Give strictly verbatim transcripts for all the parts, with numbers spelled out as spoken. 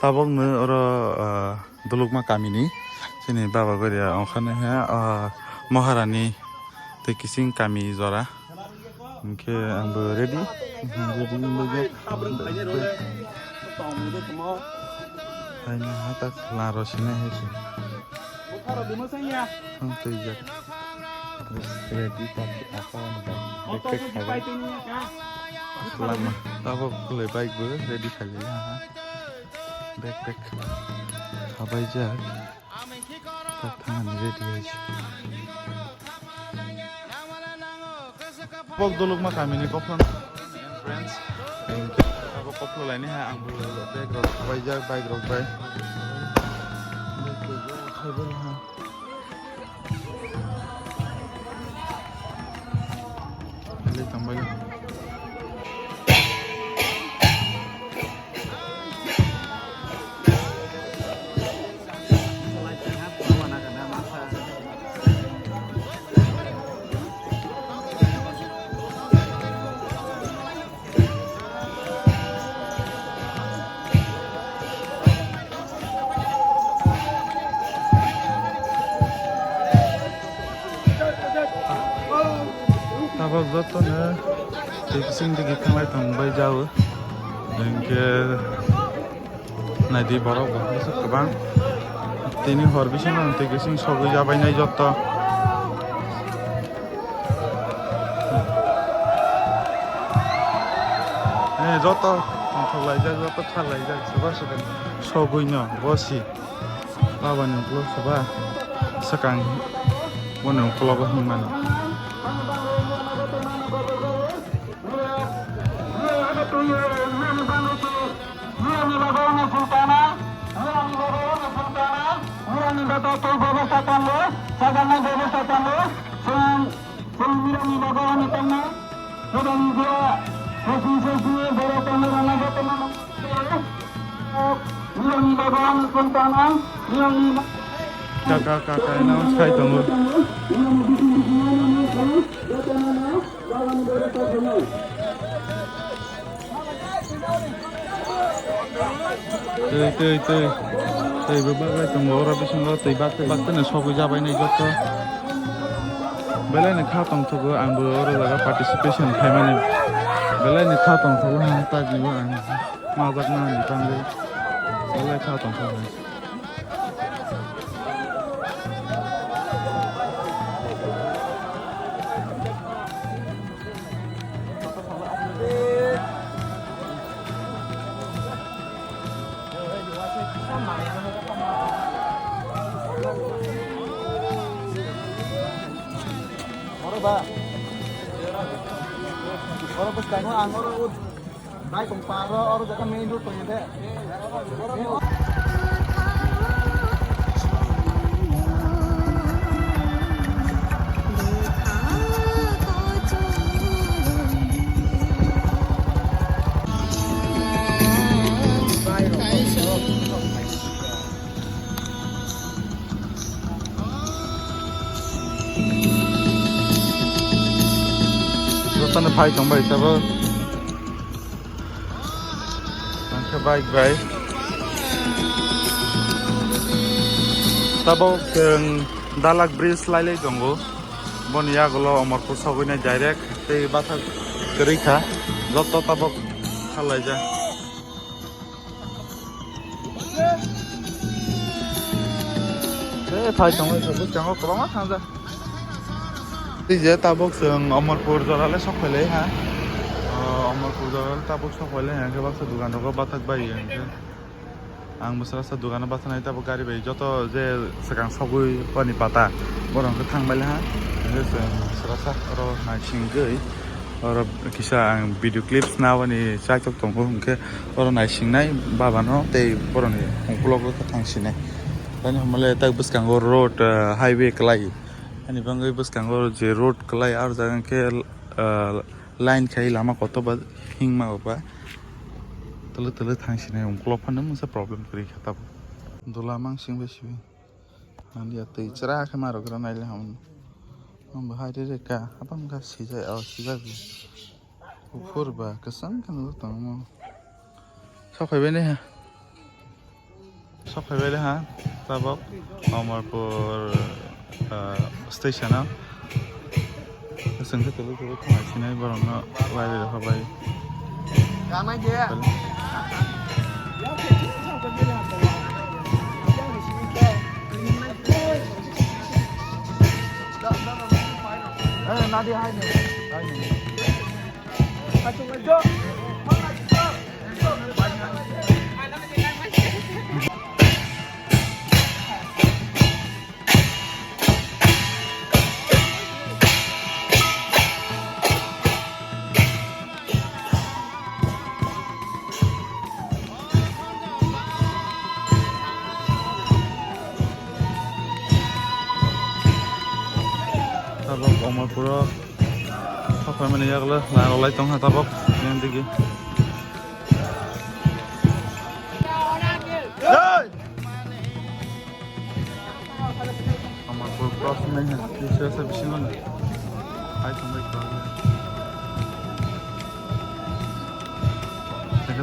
Tabokno oro, ah, Dulukma kamini chini baba goria ongkhane he, ah, Maharani tei kising kami jora. Hingke ang bo ready. Ready wngbaijak. Haino hatak laro sina he se. Ang twijak. Ready tak apa ni ba. Backpack khaga. Lama. Tabok khulai bike bo ready khaga ha. Backpack. Khabaijak. Tak thangani ready hai se. Tabok Dulukma kamini kophang entrance. Tabok kophlo laini ha ang bo bag rok khabaijak bike rok bai. Bag rok khabaijak ha. Balik tang balik. Tabok jotono twi kising digi thanglai tong bai jao. Hingke naidi borok bo bwswk kwbang. Tini hor bisingo twi kising sogwi jabainai joto. Eh, joto tongthok laijak, joto kha laijak, soba soba sogwi no bosi. Baba ni ukulok soba swkang boni ukulogo hwnwi mano. Kaka, kaka, ino sai tongo. Twi, twi, twi. Twi bo bagwi tongo, oro bisingo twi bak, bak twi no sogwi jabainai joto. Belai no kha tongthogo, ang bo oro jaga participation khaimani. Belai no kha tongthogo, ha, tak ni bo ang majak na ni tangwi. Belai kha tongthogo. Oro ba. Oro bwskango ang oro ut. Bai tong paro, oro jaga main road tong de. Jotono phai tong bai tabok. Ang khe bike bai. Tabok chwng Dalak bridge lailai tongo. Boni yagulo Omorpur sogwinai direct tei bathak kwrwi kha. Joto tabok kha laijak. Eh, phai tongwi khe bwskango kwbangma thangjak. Tei je tabuk chwng Omorpur jora le sok phailai ha. O, Omorpur jora le tabuk sok phailai ha, hwnkhe baksa dukan rogo bathak bai hwnkhe. Ang bwswrasa dukano bathanai tabuk gari bai joto je swkang sogwi boni pata borok hwnkhe thang bailai ha. Hwnkhe chwng bwswrasa oro naisingwi oro kisa ang video clips nabani chaitok tongo hwnkhe oro naisingnai babano tei boroni ukologo khe thang sinai. Tani hwnmale tak bwskango road, ah, highway kwlai. Ani bagwi bwskango je road kwlai aro jaga hwnkhe, ah, line khai lama kotor ba himma ba twlwk twlwk thang sinai ukolog phano mungsa problem kwrwi kha tabuk. Dula mansing bai sibui. Ani ya twi chwra khe ma rok rw naile ham. Ang bo hai rw rw kha, abang kha sijak, o sijak bo. Buphur ba kwchang khe nukgo tongmo. Sok phai bai nai ha. Sok phaibai le ha, tabok Amarpur, ah, station o. Chwng khe tebuk tebuk thang sinai borokno bai bai rokha bai. Tabok Amarpuro sok phaimani yagulo narwlai tongkha tabok yang digi. Amarpur cross wngmani ha, kisa sa bisingo no. Hai tongbai kha.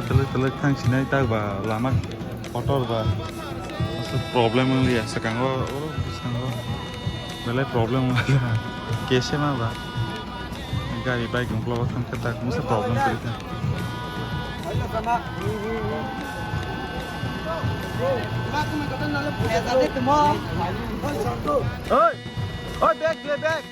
Tele tele thang sinai tak ba lama kotor ba. Aswk problem wng liya swkango, oro bwskango. Belai problem wng liya. Kese ma ba. Gari bike ungklogo thang khe tak mungsa problem kwrwi kha. Oi, oi, bag le bag.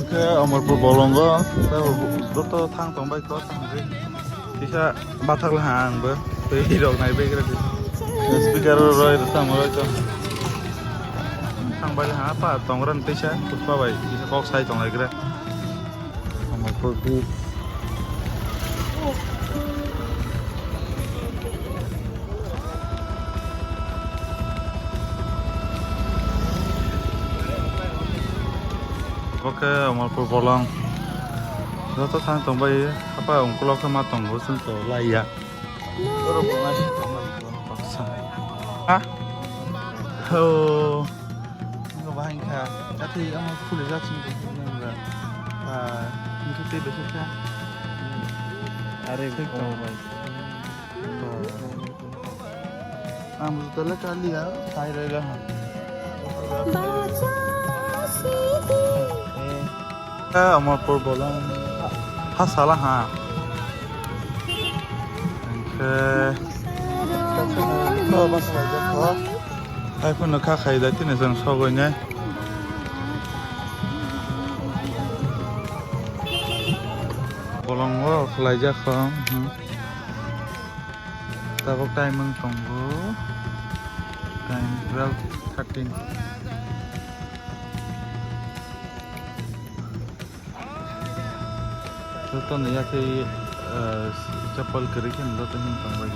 Khe Amarpur bolongo, joto thang tong bai kok thang ri. Kisa bathak le ha ang bo, tei rok nai bai gra. Speaker roi rwchamo roi to. Thang bai ha pa tong ran teisa, puspa bai kisa kok sai tong lai gra. Amarpur beach. Oke, Amarpur bolong. Joto thang tong bai, apa ungkulo khe ma tongo, chwng to laiya. Oro bo nai tong bai ko, baksa. Ha? Ho. Ang bahai kha. Tapi ang khule jak sini ko, nang ba. Ah, ini kita besok kha. Are, oh, bai. Ang bujo tole kali ya, khai rega ha. Eh, Amarpur bolong. Ha, sala ha. Angke. Hai phano kha khai da tini jang sogoi ne. Bolong o khlai jak kho. Hmm. Tabok time wng tongo, time twelve thirteen. Joto ni yakhe, eh, chapal kwrwi khe joto hin tong bai.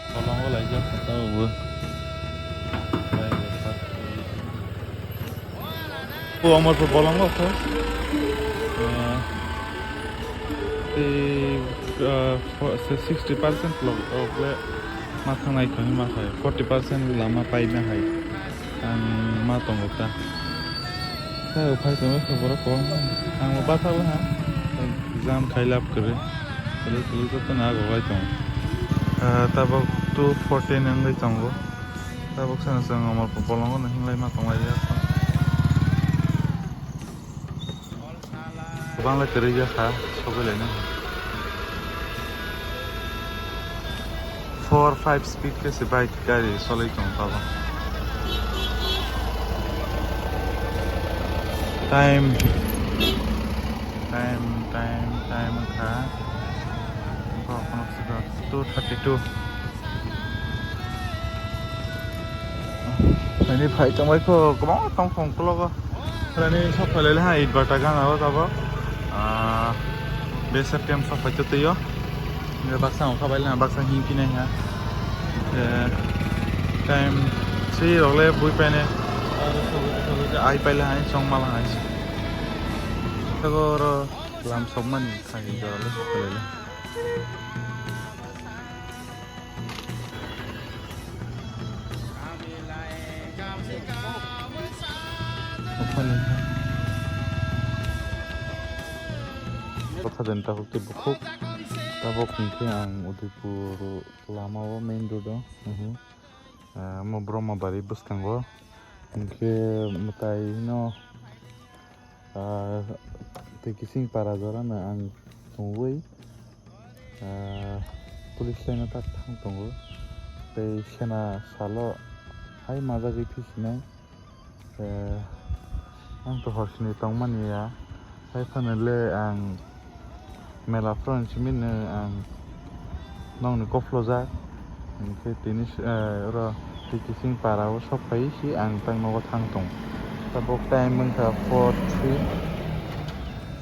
Bolongo laijak kha tabukbo. O Amarpur bolongo khe, ah, tei, ah, fo-, se sixty percent log, log le ma thangnai khe ma khai, forty percent lama paina hai. Ang ma tongo ta. Khe phai tongo khe borok kwbangma. Ang bo bathakle ha. Jam khai lab kwrwi. Kwrwi kwrwi joto no agogai tongo. Ah, tabok two fourteen wngwi tongo. Tabok sana chwng Amarpur bolongo no hinglai ma tonglai ya. Kwbangla kwrwi ya kha, sogwi lainai. Four, five speed khe se bike gari solai tongo tabok. Time, time, time, time wngkha. Borok phano two thirty two. Ani phai tongbai kho, kwbangma tong kho ukologo. Rani sok phailai ha, it bata gana o tabok. Ah, base camp sok phai twi o. Nge baksa ongkha bai le baksa hin kinai ha. Eh, time si rok le bui paine. Ai paile hai chong mala hai. Tago ro lam sok mani thani jora le sok phailai le. Kotha den tabuk tei bukhuk. Tabuk hwnkhe ang Udaipur lama o main road o. Mhm. Ah, omo Brahmabari bwskango. Hwnkhe mwtai no, ah, tei kising para jora no ang tongwi, ah, police line o tak thang tongo. Tei sena salo hai majagwi phisinai. Eh, ang to horsini tongmani ya. Hai phano le ang mela phron simi no ang nokni kophlo jak. Hwnkhe tini, eh, oro twi kising para o sok phai si ang tak nogo thang tong. Tabok time wngkha four three,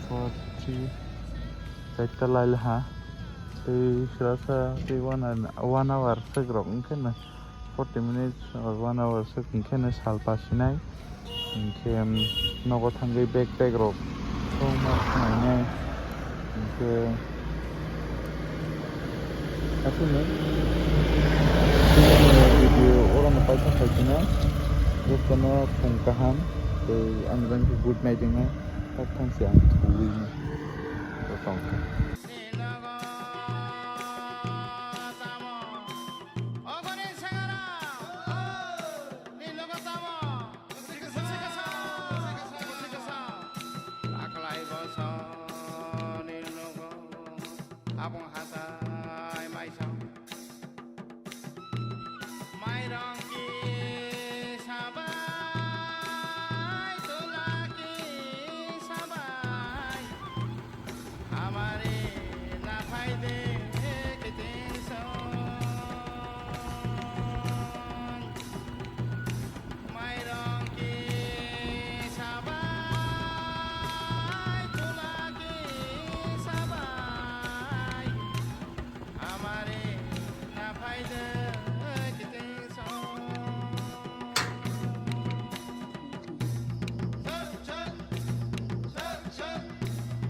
four three, chaita lail ha. Tei srasa tei one hour, one hour sek rok wngkhe na. Forty minutes or one hour se hwnkhe no sal pasinai. Hwnkhe, um, nogo thangwi bag pack rok thongma khlainai. Hwnkhe, aswkno video orono paisa phaisina. Jotono phung kaham tei ani bagwi good night wngna tak thangsi ang thugwino tongkha.